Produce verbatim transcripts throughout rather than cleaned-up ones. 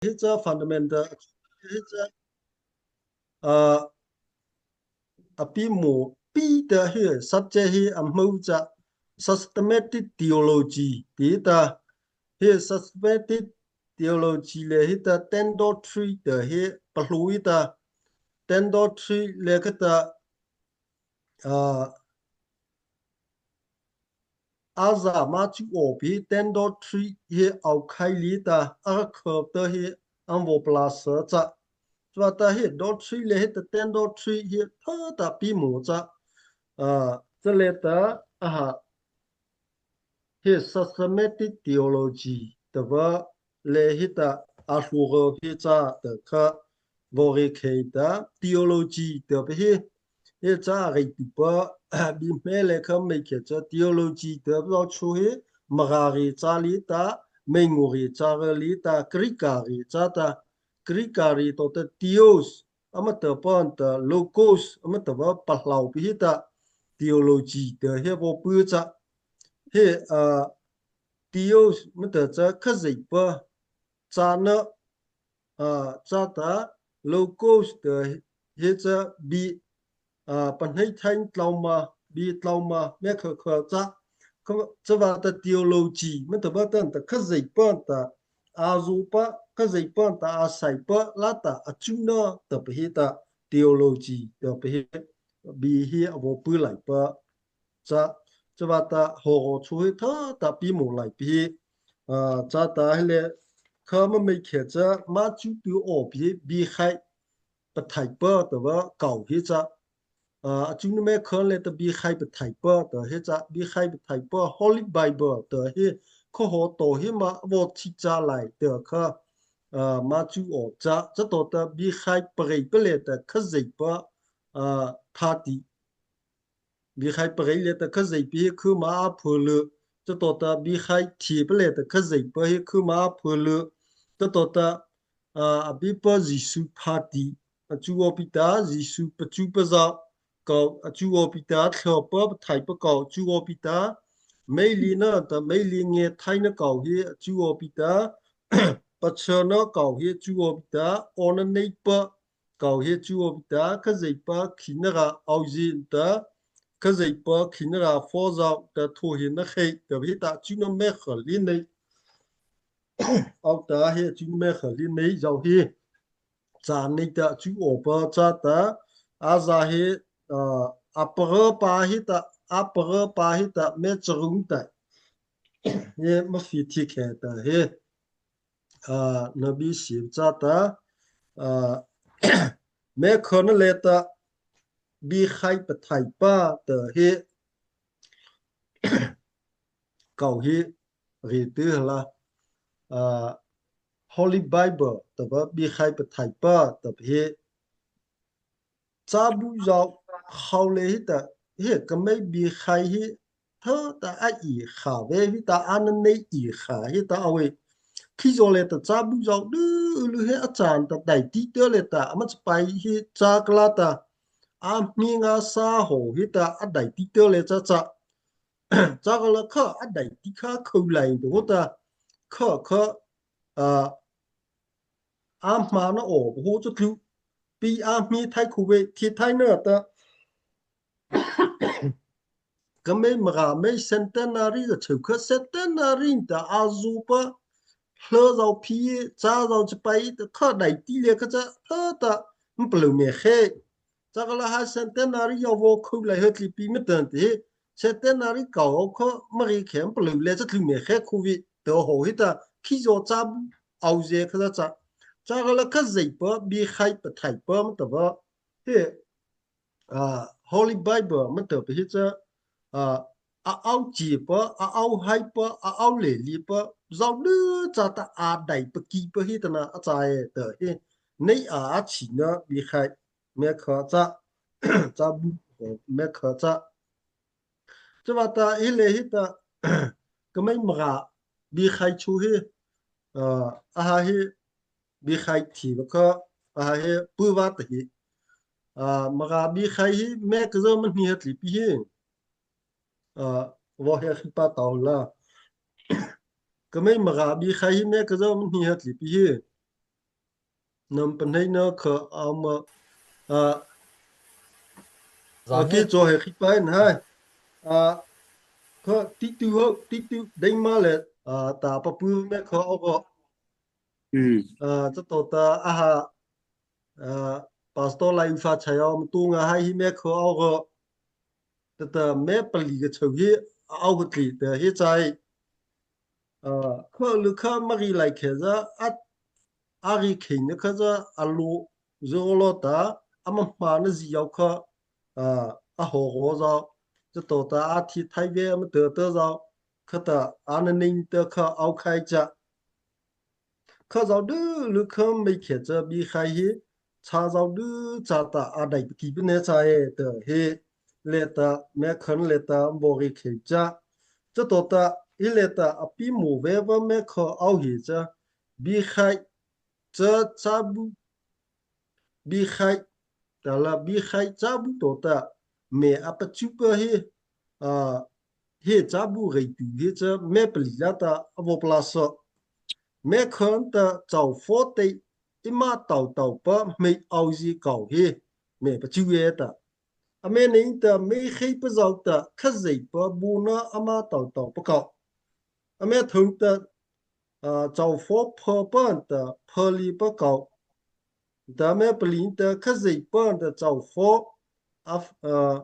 he cha fundamental, he cha, ah, a pi mo pi ta he subject he a mo cha systematic theology ti ta, he systematic theology le he ta ten doctrine ta he pahlo he ta, ten doctrine le ka ta, ah, a za ma chu o pi ten doctrine he au khai li ta, a kha ta he ang vo pla sa cha. Chua ta he doctrine le he ta ten doctrine he tha ta pi mo cha. Ah, cha le ta a ha he systematic theology ta va le he ta a hlu ro he cha ta kha vo re khei ta theology ta pa he he cha a rei tu pa bi me le kha mei khe cha theology ta va chu he Mara re cha li ta, mei ngo re cha re li ta, Grika re cha ta, Grika re to ta theos, ama ta pa ta logos, ama ta va pahlau pi he ta theology ta he vo pu cha. He, ah, theos ma ta cha Khazohpa, cha na, ah, cha ta logos ta he cha bi, ah, pa nei thai tlao ma, bi tlao ma, me kha kha cha, kha cha va ta theology, ma ta va ta ta Khazohpa ta, a zu pa, Khazohpa ta, a sai pa, la ta, a chu na, ta pa he ta theology, ta pa he, bi he a vo pu lai pa. Cha, cha va ta ho ho chu he tha ta pi mo lai pi he. Ah, cha ta he le, kha ma mei khe cha, ma chu tu o pi he, bi khai pa thai pa ta va kau he cha. Ah, a chu na me kha le ta bi khai pa thai pa ta he cha, bi khai pa thai pa Holy Bible ta he, kha ho to he ma vo thi cha lai ta kha, ah, ma chu o cha, cha to ta bi khai pa rei pa le ta Khazohpa, ah, tha ti. Bi khai pa rei le ta Khazohpa he khu ma a phu lu. Cha to ta bi khai thi pa le ta Khazohpa he khu ma a phu lu. Cha to ta, ah, a bi pa Jisu pha ti. A chu o pi ta Jisu pa chu pa za kau, a chu o pi ta thla pa pa thai pa kau, chu o pi ta mei li na ta mei li nge thai na kau he, a chu o pi ta pa cha na kau he, chu o pi ta o na nei pa kau he chu o pi ta, Khazohpa khi na ra au zi ta, Khazohpa khi na ra fo zau ta tho he na khei ta he ta chu na me kha li nei. Au ta he chu na me kha li nei zau he. Cha nei ta chu o pa cha ta, a za he, ah, a pa ra pa he ta, a pa ra pa he ta, me cha rung ta. He ma fi thi khe ta he. Ah, na bi si cha ta, ah, me kha na le ta, bi khai pa thai pa ta he, kau he, re te la, ah, Holy Bible ta va bi khai pa thai pa ta he, cha bu zau khau le he ta, he ka mei bi khai he, tha ta a i kha ve he ta, a na nei i kha he ta a ve. Khi zo le ta cha bu zau du lu he a chan ta dai ti te le ta, a ma cha pai he cha ka la ta, a mi nga sa ho he ta, a dai ti te le cha cha. Cha ka la kha a dai ti kha khau lai ta ho ta, kha kha, ah, a ma na o ho cha tlu. Pi a mi thai khu ve, thi thai na ta. Ka mei Mara mei centenary za cheu kha centenary ta a zu pa. Hla zau pi, cha zau cha pai ta kha dai ti le kha cha, hla ta, mpalou me khe. Cha ka la ha centenary ya vo khau lai he tli pi me tan te. Centenary kau kha ma ri khe mpalou le cha tlu me khe khu vi ta ho he ta khi zo cha bu au ze kha cha. Cha ka la Khazohpa bi khai pa thai pa ma ta va. He, ah, Holy Bible ma ta pa he cha, ah, a au chi pa, a au hai pa, a au le li pa, zau le cha ta a dai pa ki pa he ta na a cha e ta he. Nei a a chi na bi khai. Me kha cha, cha bu, me kha cha. Cha va ta he le he ta, ka mei Mara bi khai chu he, ah, a ha he, bi khai thi va kha, a ha he, pu va ta he. Ah, Mara bi khai he, me ka zo ma ni ha tli pi he. Ah, vo he khi pa tau la. Ka mei Mara bi khai he, me ka zo ma ni ha tli pi he. nama pahneina kha ama, a, a, kei chô he khi pai na hai. A, kha Titu hô, Titu Dengma le, a, ta papu me kha aw kha. A, chatawhcha a ha, a, Pastor Lai Ufa Chai aw, matu nga hai hi me kha aw kha. Tata me pali ka chô hi, a aw kha tli ta hi chai. A, kha lu kha mari lai khe za, a, a ri khei na kha za, a lu, zo lo ta, ama hmâ na zi yau kha, a, a hawh ro zau. Chatawhcha a thi thai ve ama tê tê zau. Kha ta, a na ning tê kha aw khai cha. Kha zau du lu kha mei khe cha bi khai hi, cha zau du cha ta a dai ki bi ne cha e ta hi, le ta, me khan le ta, bo ri khe cha. Chatawhcha, hi le ta, a pi mo ve va me kha aw hi cha, bi khai, cha cha bu, bi khai, ta la bi khai cha bu tawhcha, me a pachu pa hi, a, hi cha bu rei tu hi cha, me pali la ta, a bo pla so. Me khan ta chau fo te, i ma tau tau pa, me aw zi kau hi, me pachu e ta. A me nei ta, me khei pa zau ta, kha zei pa bu na, a ma tau tau pa kau. A me thung ta, a, chau fo pha pa ta, pha li pa kau. Ta me pali ta, kha zei pa ta, chau fo, a, a,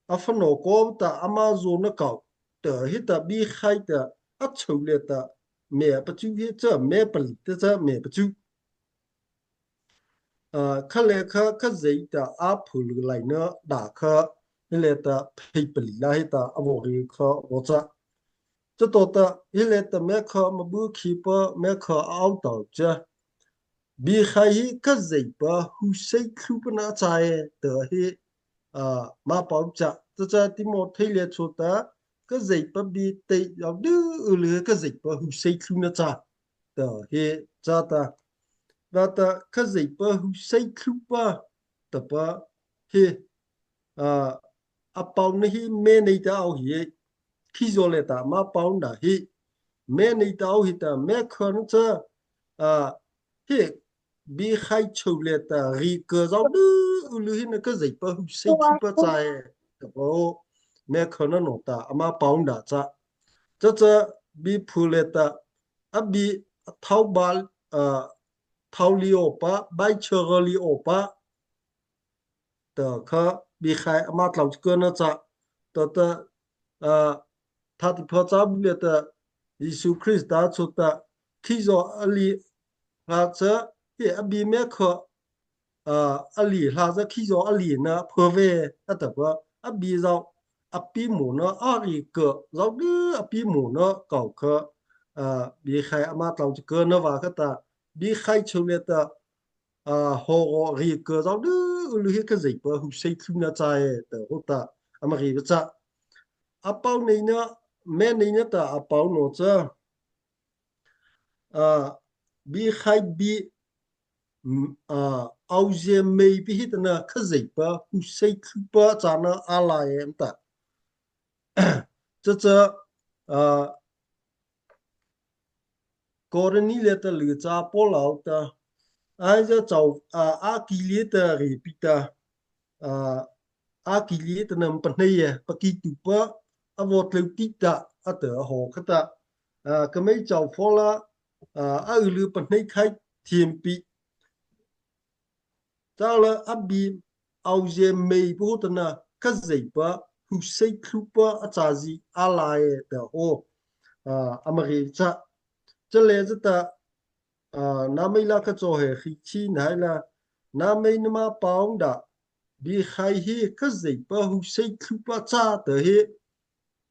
a fa no ko ta, a ma zo na kau. Ta hi ta bi khai ta, a chô le ta, me pachu hi cha, me pali ta cha, me pachu. A, kha le kha, kha zei ta a phu lu lai na da kha, hi le ta phei pali la hi ta a bo ri kha bo cha. Chatawhcha, hi le ta me kha ma bu khi pa, me kha a aw tau cha. Bi khai hi kha zei pa hu sei thlu pa na cha e, ta hi, a, ma pau cha. Cha cha Timothy le chô ta, kha zei pa bi tei yau du u lu kha zei pa hu sei thlu na cha. Ta hi cha ta. Ba ta kha zei pa hu sei thlu pa ta pa hi, a, a pau na hi me nei ta aw hi. Khi zo le ta ma pau na hi. Me nei ta aw hi ta me khan cha, a, hi bi khai chô le ta ri ka zau du u lu hi na kha zei pa hu sei thlu pa cha e. Ta pa o. Me khan na no ta a ma pau na cha. Cha cha bi phu le ta a bi thau ba, a, thau li o pa, bai chô ro li o pa. Ta kha bi khai a ma tlau cha ka na cha. Ta ta, a, tha ti pha cha bu le ta Jisu Krista chô ta khi zo a li hla cha, hi a bi me kha, a, a li hla cha khi zo a li na pha ve a ta pa, a bi zau, a pi mo na a ri ka, zau du a pi mo na kau kha, a, bi khai a ma tlau cha ka na va kha ta, bi khai chô le ta, a, hawh ro ri ka zau du u lu hi kha zei pa hu sei thlu na cha e, ta ho ta, a ma ri ba cha. A pau nei na, me nei na ta a pau no cha. A, bi khai bi, m, a, aw zie mei pi hi ta na kha zei pa hu sei thlu pa cha na a la e ta. Cha cha, a, Korini le ta lu cha Paul aw ta. Ai za chau, a, a ki li ta ri pi ta. A, a ki li ta na pa nei e, pa ki tu pa, a vo tleu ti ta, a ta a ho kha ta. A, ka mei chau fo la, a, a u lu pa nei khai thim pi. Cha la a bi aw zie mei pa ho ta na kha zei pa hu sei thlu pa a cha zi a la e ta ho. A, a ma ri cha. Cha le cha ta, a, na mei la kha chô he khi chi na hai la. Na mei na ma pau da. Bi khai hi kha zei pa hu sei thlu pa cha ta hi.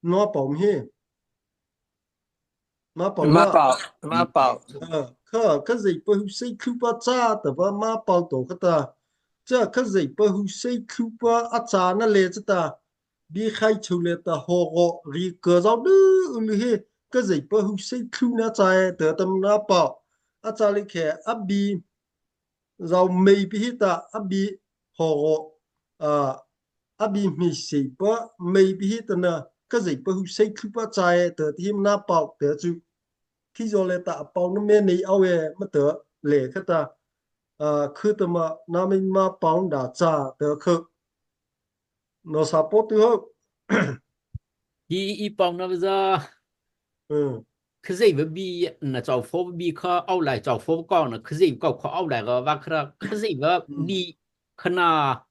Na pau hi. Ma pau ma la. Pau, ma pau. A, kha, kha zei pa hu sei thlu pa cha ta pa ma pau to kha ta. Cha kha zei pa hu sei thlu pa a cha na le cha ta. Bi khai chô le ta hawh ro ri ka zau du u lu hi kha zei pa hu sei thlu na cha e ta ta na pau. A cha le khe a bi zau mei pi hi ta a bi hawh ro, a, a bi hmei sei pa mei pi hi ta na kha zei pa hu sei thlu pa cha e ta ti him na pau ta chu. Khi zo le ta a pau na me nei aw e ma ta le kha ta. a, khutama nâmo ma pao nata cha ta kha. Nô sa pô tu ho. Hi i pao na za. Khazei va bi na chau fo bi kha au lai chau fo kau na khazei kau kha au lai ga va khra khazei va bi khana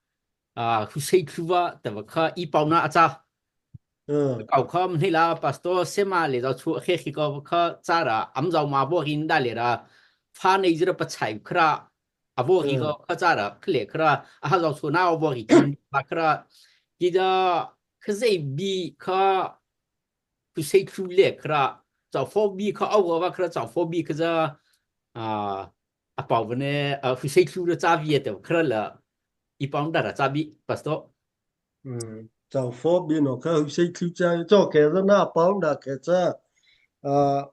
a, husei thlu va ta va kha i pao na a cha. Kau kha mhni la pastor sema le zau chu khe khi kau kha cha ra am zau ma bo rin da le ra. Pha nei zira pa chai khra a bo ri kau kha cha ra khle khra a ha zau chu na a bo ri kin ba khra. Ki da khazei bi kha husei thlu le khra. Chau fo bi kha au ga va khra chau fo bi kha za. A, a pao va ne, a, husei thlu ra cha vi e te khra la. I pao da ra cha bi, pastor. Chau fo bi no kha husei thlu cha, cho ke za na pao da ke cha. A,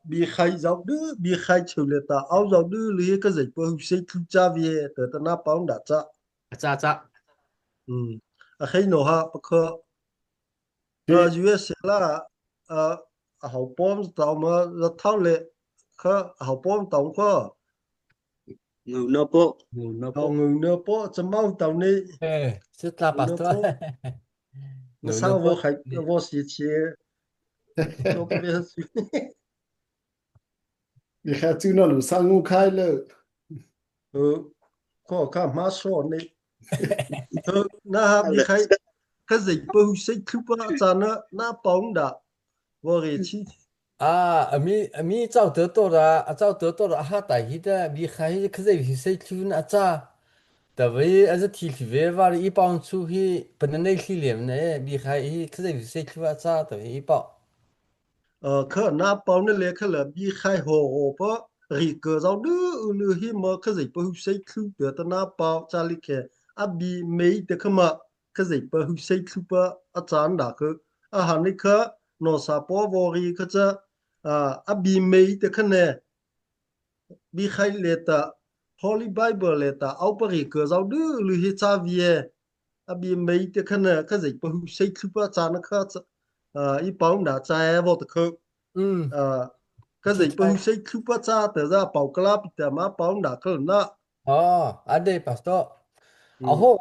bi khai zau du, bi khai chau le ta, au zau du li ka zai pa husei thlu cha vi e, te ta na pao da cha. A cha cha. A khai no ha pa kha. A, U S A la, a, a hau pom tau ma, la thau le, kha, a hau pom tau kha. Ngau na po, ngau na po. Ngau na po, cha mau tau ni. Eh, si ta pastor. Na sa vo khai, vo si chi. Cho ka ve si. Bi khai chu na lu sa ngu khai le. Kho kha ma so ni. Na ha bi khai. Khazei pa husei thlu pa cha na, na pao da. Vo ri chi. A, a mi, a mi chau te to ra, a chau te to ra ha ta hi ta, bi khai hi khazei husei thlu na cha. Ta ve, a za thi thi ve va i pao chu hi, pa na nei thi le ne, bi khai hi khazei husei thlu a cha, ta ve i pao. A, kha na pao na le kha la bi khai ho ho pa, ri ka zau du u lu hi ma khazei pa husei thlu te ta na pao cha li khe, a bi mei te kha ma, khazei pa husei thlu pa a cha da kha, a ha ni kha, no sa po vo ri kha cha, a, a bi mei te kha ne, bi khai le ta, Holy Bible le ta, au pa ri ka zau du lu hi cha vi e, a bi mei te kha ne, khazei pa husei thlu pa cha na kha cha, a, i pao da cha e vo ta kha. A, khazei pa husei thlu pa cha te za pao kala pi ta ma pao da kha na. A, a de pastor. A ho,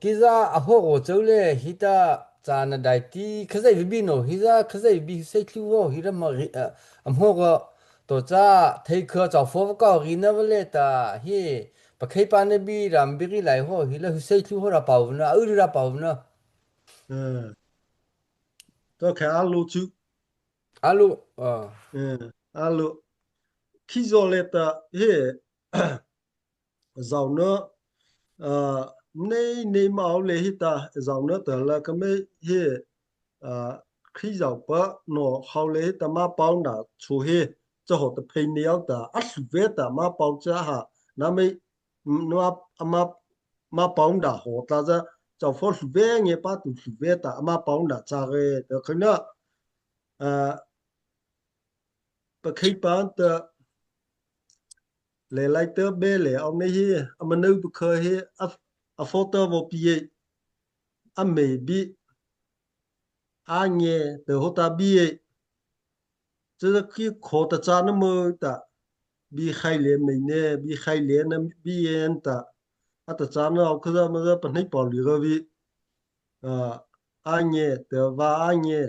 ki za a ho chau le hi ta cha na dai ti, khazei bi no, hi za khazei bi husei thlu ho, hi ra ma ri, a, a ho to cha, thei kha chau fo kau ri na va le ta, hi, pa khai pa na bi ram bi ri lai ho, hi la husei thlu ho ra pao na, a u ra pao na. To kha a lu chu. A lu, a. A lu. Khi zo le ta, hi, zau na, a, nei, nei ma au le hi ta, zau na ta la ka mei hi, a, khi zau pa no hau le hi ta ma pao da chu hi, cha ho ta phei nei au ta, a hlu ve ta ma pao cha ha, na mei, no a, a ma, ma pao da ho ta za, chau fo hlu ve nge pa tu hlu ve ta, a ma pao da cha re, ta kha na, a, pa khai pa ta, le lai ta be le, au nei hi, a ma nau pa kha hi, a, a pho ta vo pi e, a mei bi, a nge, ta ho ta bi e, cha za khi kho ta cha na mo ta, bi khai le mei ne, bi khai le na bi e ta, a ta cha na au kha za ma za pa nei pao li ga vi. A, a nge, ta va a nge,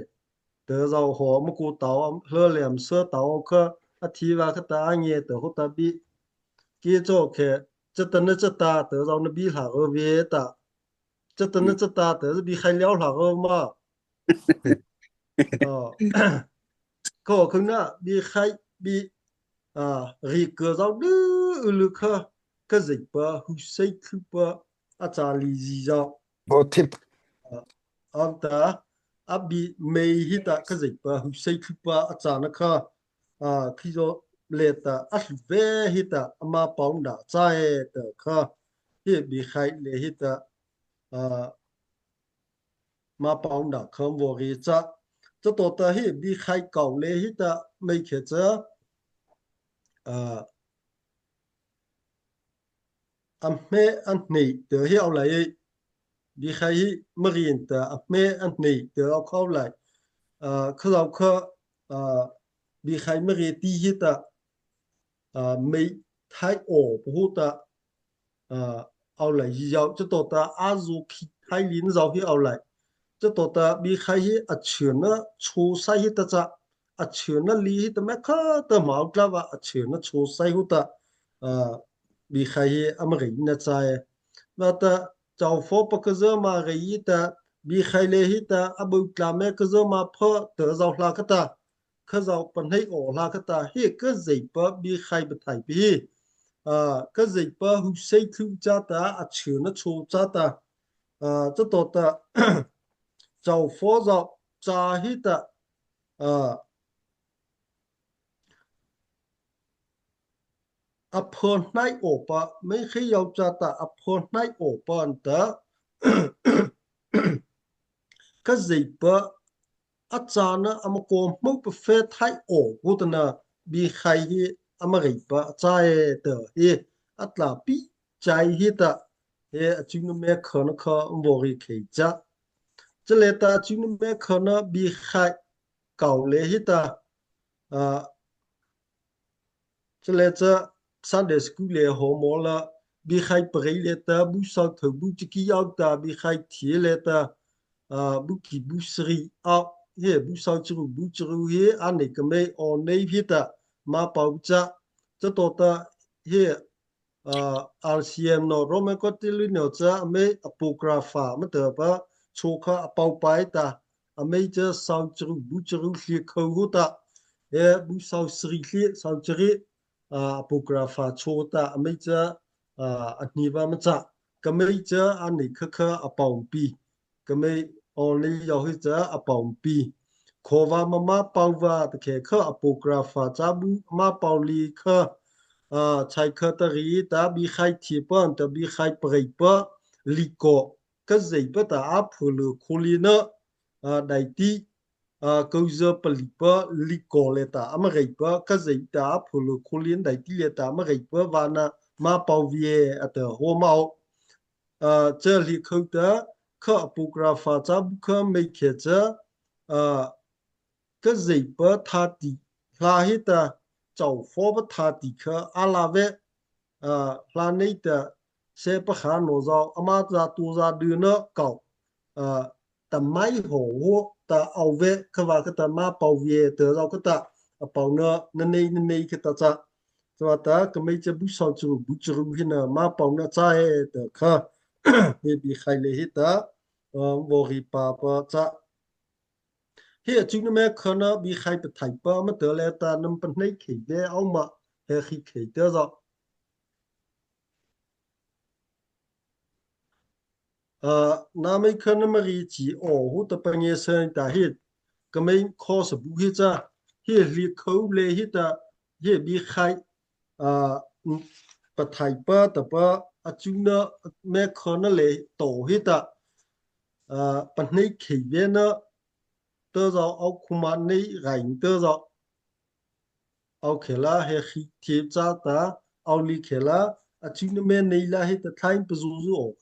ta zau ho ma ku tau, hla le am sa tau kha, a thi va kha ta a nge, ta ho ta bi. Ki cho khe, cha ta na cha ta, ta zau na bi hla ga ve ta. Cha ta na cha ta, ta bi khai liao hla ga ma. A, kho kha na, bi khai, bi, a, ri ka zau du u lu kha, khazei pa husei thlu pa, a cha li zi zau. Bo thip. A, a ta, a bi mei hi ta khazei pa husei thlu pa a cha na kha, a, khi zo le ta, a hlu ve hi ta, a ma pao da cha e ta kha, hi bi khai le hi ta, a, ma pao da kha vo ri cha. Cha to ta hi bi khai kau le hi ta, mei khe cha, a, a hme a hnei te hi au lai e. Bi khai hi ma rin ta a hme a hnei te au khau lai. A, kha zau kha, a, bi khai ma ri ti hi ta, a, mei thai o pa hu ta, a, ao lai hi yao, chatawhcha a zo khi khai lin zao hi ao lai. Chatawhcha biehrai hi a chhâna chô sai hi ta cha, a chhâna li hi ta me kha ta mau tla va a chhâna chô sai hu ta, a, biehrai hi ama rei na cha e. Ba ta, chau fo pa ka za ma rei hi ta, biehrai le hi ta, a bau tla me ka za ma pha ta zao hla ka ta. Kha zao pa hnei aw hla ka ta hi ka zei pa biehrai pa thai pi hi. A, ka zei pa hu sei thlu cha ta, a chhâna chô cha ta. A, chatawhcha, chau fo zao cha hi ta. A, a pha hnai aw pa, mei khei yao cha ta, a pha hnai aw pa an ta. Ka zei pa, a châna ama kaw hmô pa fe thai aw, hu ta na, biehrai hi ama rei pa a cha e ta hi, a tla pi chai hi ta, he a chuna me khana kha vaw rei khei cha. Cha le ta a chuna me khana biehrai kau le hi ta, a, cha le cha Sunday school le haw maw la, biehrai pa rei le ta, bu sau thau bu chaki yao ta, biehrai thie le ta, a, bu ki bu sari, a, he, bu sau charu, bu charu he, a nei ka mei, aw nei hi ta, ma pau cha, chatawhcha, he, a, R C M no, Roman Catholic no cha, a mei Apocrypha, ma ta pa, chô kha a pau pai ta, a mei cha sau charu, bu charu hli khau hu ta, he, bu sau sari hli, sau chari, a, Apocrypha chô ta, a mei cha, a, a hni va ma cha, ka mei cha, a nei kha kha a pau pi. Ka mei aw nei yao hi cha a pau pi. Kho va ma ma pau va ta khe kha Apocrypha cha bu ma pau li kha, a, chai kha ta rei ta biehrai thie pa an ta biehrai pa rei pa li kaw. Ka zei pa ta a phu lu khu li na, a, dai ti, a, kau za pa li pa li kaw le ta ama rei pa, ka zei ta a phu lu khu li dai ti le ta ama rei pa va na ma pau vie a ta haw mau. A, cha hli khau ta kha Apocrypha cha bu kha mei khe cha, a, ka zei pa tha ti hla hi ta, chau fo pa tha ti kha a la ve, a, hla nei ta, se pa kha no zao, ama za tu za du na kau, a, ta mai ho ho, ta au ve, kha va kha ta ma pau vie, ta zao kha ta, a pau na, na nei, na nei kha ta cha. Cha ta, ka mei cha bu sau charu, bu charu hi na, ma pau na cha he, ta kha, he biehrai le hi ta, a, vaw rei pa pa cha. He a chuna me khana biehrai pa thai pa ma ta le ta nam pa hnei khei ve au ma he khi khei ta zao. A, na mei khana ma rei chi aw hu ta pa nge sa ta hi. Ka mei kho sa bu hi cha. He hli khau le hi ta. He biehrai, a, pa thai pa ta pa a chuna me khana le to hi ta. A, pa hnei khei ve na ta zao au khu ma nei rai ta zao. Au khe la he khi thie cha ta, au li khe la, a chuna me nei la he ta thlai pa zu zu aw